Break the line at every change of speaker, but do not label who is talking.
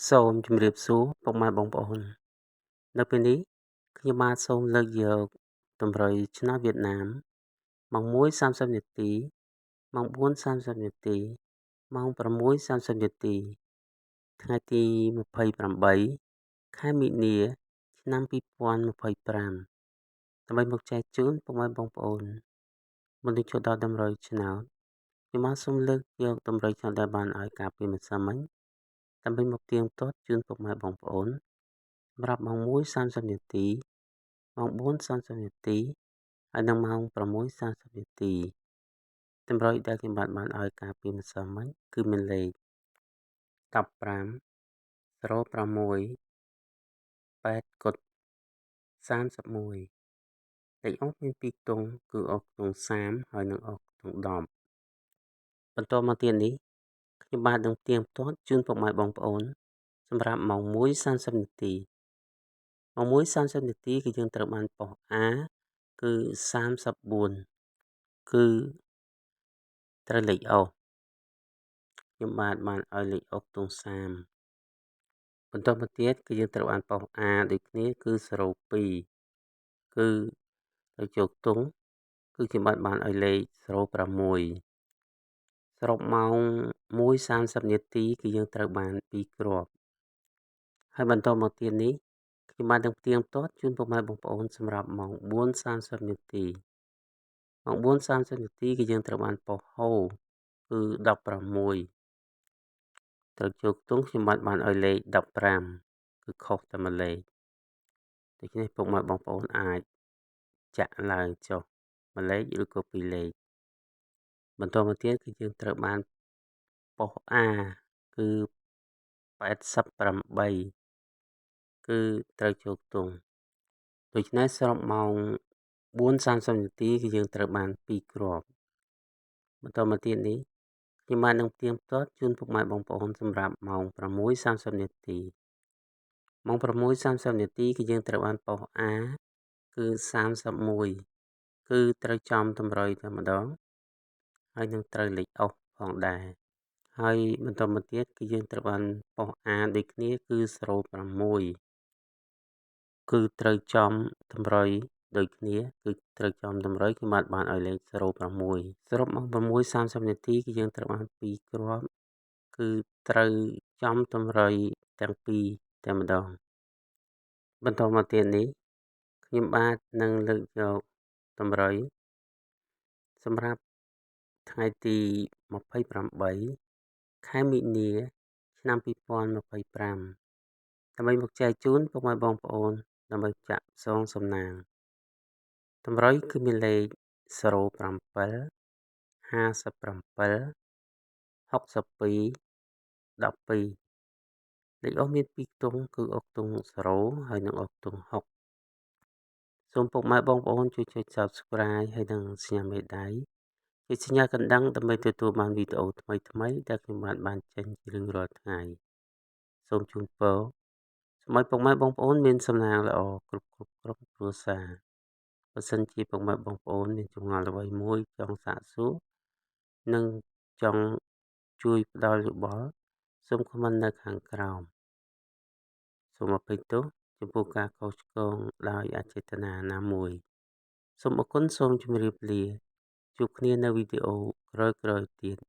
សូមជម្រាបសួរពុកម៉ែបងប្អូននៅពេលនេះខ្ញុំបាទសូមលើកយកតម្រុយឆ្នោតវៀតណាមម៉ោង1:30នាទីម៉ោង4:30នាទីម៉ោង6:30នាទីថ្ងៃទី28ខែមីនាឆ្នាំ2025ដើម្បីមកចែកជូនពុកម៉ែបងប្អូនមុននឹងចូលដល់តម្រុយឆ្នោតខ្ញុំបាទសូមលើកយកតម្រុយឆ្នោតដែលបានឲ្យការពីម្សិលមិញដើម្បីមកទៀងទាត់ជូនពុកម៉ែបងប្អូនសម្រាប់ម៉ោង1:30នាទីម៉ោង4:30នាទីហើយនិងម៉ោង6:30នាទីតម្រុយដែលខ្ញុំបាទបានឲ្យការពីម្សិលមិញគឺមានលេខ15 06 8គុត31លេខអស់មាន2ខ្ទង់គឺអស់ខ្ទង់30ហើយនិងអស់ខ្ទង់10បន្តមកទៀតនេះខ្ញុំបាទនឹងទៀងទាត់ជូនពុកម៉ែបងប្អូនសម្រាប់ម៉ោង1:30នាទីម៉ោង1:30នាទីគឺយើងត្រូវបានប៉ុស្តិ៍ A គឺ34គឺត្រូវលេខអូសខ្ញុំបាទបានឲ្យលេខអូសខ្ទង់30បន្តមកទៀតគឺយើងត្រូវបានប៉ុស្តិ៍ A ដូចគ្នាគឺ02គឺត្រូវចូលខ្ទង់គឺខ្ញុំបាទបានឲ្យលេខ06សរុបម៉ោង1:30នាទីគឺយើងត្រូវបាន2គ្រាប់ហើយបន្តមកទៀតនេះខ្ញុំបាននឹងផ្ទៀងផ្ទាត់ជូនពុកម៉ែបងប្អូនសម្រាប់ម៉ោង4:30នាទីម៉ោង4:30នាទីគឺយើងត្រូវបានប៉ុស្តិ៍ហូគឺ16ត្រូវចូលខ្ទង់ខ្ញុំបាទបានឲ្យលេខ15គឺខុសតែមួយលេខដូច្នេះពុកម៉ែបងប្អូនអាចចាក់ឡើងចុះមួយលេខឬក៏ពីរលេខបន្តមកទៀតគឺយើងត្រូវបានប៉ុស្តិ៍ A គឺ88គឺត្រូវចូលខ្ទង់ដូច្នេះសរុបម៉ោង4:30នាទីគឺយើងត្រូវបាន2គ្រាប់បន្តមកទៀតនេះខ្ញុំបាទនឹងផ្ទៀងផ្ទាត់ជូនពុកម៉ែបងប្អូនសម្រាប់ម៉ោង6:30នាទីម៉ោង6:30នាទីគឺយើងត្រូវបានប៉ុស្តិ៍ A គឺ31គឺត្រូវចំតម្រុយតែម្ដងហើយនឹងត្រូវលេខអុសផងដែរហើយបន្តមកទៀតគឺយើងត្រូវបានប៉ុស្តិ៍ A ដូចគ្នាគឺ06គឺត្រូវចំតម្រុយដូចគ្នាគឺត្រូវចំតម្រុយខ្ញុំបាទបានឲ្យលេខ06សរុបម៉ោង6:30នាទីគឺយើងត្រូវបាន2គ្រាប់គឺត្រូវចំតម្រុយទាំងពីរតែម្ដងបន្តមកទៀតនេះខ្ញុំបាទនឹងលើកយកតម្រុយសម្រាប់ថ្ងៃទី28ខែមីនាឆ្នាំ2025ដើម្បីមកចែកជូនពុកម៉ែបងប្អូនដើម្បីចាក់ផ្សងសំណាងតម្រុយគឺមានលេខ07 57 62 12លេខអស់មាន2ខ្ទង់គឺអស់ខ្ទង់0ហើយនិងអស់ខ្ទង់6សូមពុកម៉ែបងប្អូនជួយចុច Subscribe ហើយនិងសញ្ញាមេដៃចុចសញ្ញាកណ្ដឹងដើម្បីទទួលបានវីដេអូថ្មីៗដែលខ្ញុំបានបានចេញជារៀងរាល់ថ្ងៃសូមជូនពរសូមឲ្យពុកម៉ែបងប្អូនមានសំណាងល្អគ្រប់គ្រប់ក្រុមគ្រួសារបើសិនជាពុកម៉ែបងប្អូនមានចម្ងល់អ្វីមួយចង់សាកសួរនិងចង់ជួយផ្ដល់យោបល់សូម comment នៅខាងក្រោមសូមអភ័យទោសចំពោះការខុសឆ្គងដោយអចេតនាណាមួយសូមអរគុណសូមជម្រាបលាជួបគ្នានៅវីដេអូក្រោយៗទៀត។